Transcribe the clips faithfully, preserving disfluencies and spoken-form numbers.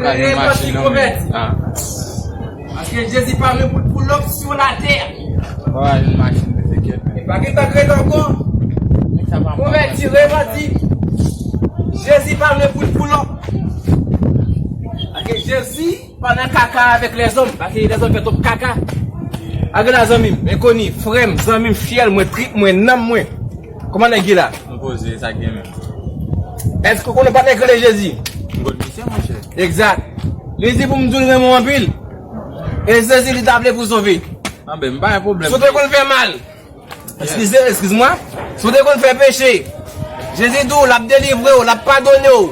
Repanti, konvèti. Paske Jezi pa vle pou l pull up sou latè. Mwen pa vle machin, mesye, kèt, men. E pa gen tan k rete ankò. Konvèti, repanti. Jezi pa vle pou l pull up. Paske Jezi pa nan kaka avèk lèzòm. Paske lèzòm fè twòp kaka. Ak la zanmi m, enkoni, frè m, zanmi m, fyèl mwen, trip mwen, nanm mwen. Kòman nèg ye la? Nou poze, sa k gen menm. Èske w konnen pa nèg rele Jezi? M konn misye, monchè. Egzak. Li di pou m di w l renmen w anpil. E Jezi li ta vle pou sove. Anben, m pa gen pwoblèm. Si w te konn fè mal. Eskize, eskiz mwa. Si w te konn fè peche. Jezi di w l ap delivre w, l ap padone w.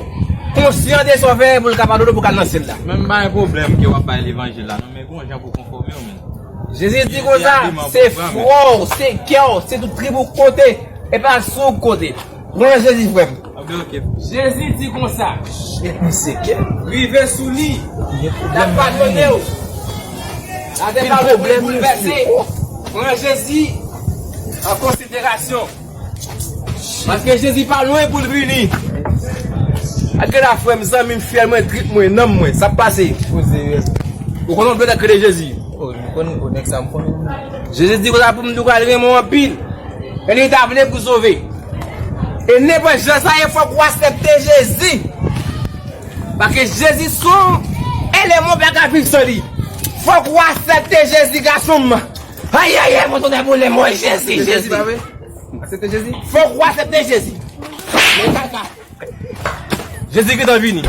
Konsyan de sa w fè pou l ka padone w pou w ka al nan syèl la. Men m pa gen pwoblèm ke w ap bay levanjil la, non, men gon jan pou konfòme w, men. Jezi di konsa, se fwa w, se kè w, se tout trip ou k konte, e pa sou w k konte. Pran Jezi, frè m. Anben, ok. Jezi di konsa, rive sou li, l ap padone w. Latè pa vle pou l boulvèse. Pran Jezi an konsiderasyon. Paske Jezi pa lwen pou l vini. Ak la frè m, zanmi m, fyèl mwen, trip mwen, nanm mwen, sa ap pase. Ou konnen yon blòdè k rele Jezi? Oh, m konn, oh, nèg sa m konn. Jezi di konsa pou m di w l renmen w anpil. E li ta vle pou sove. E nenpòt jan sa ye, fòk ou aksepte Jezi. Paske Jezi son eleman ou pa ka viv san li. Fòk ou aksepte Jezi, gason m. Ayayay, mwen tounen pou le mwen Jezi, Jezi. Aksepte Jezi? Fòk ou aksepte Jezi. Men kaka. Jezi gentan vini.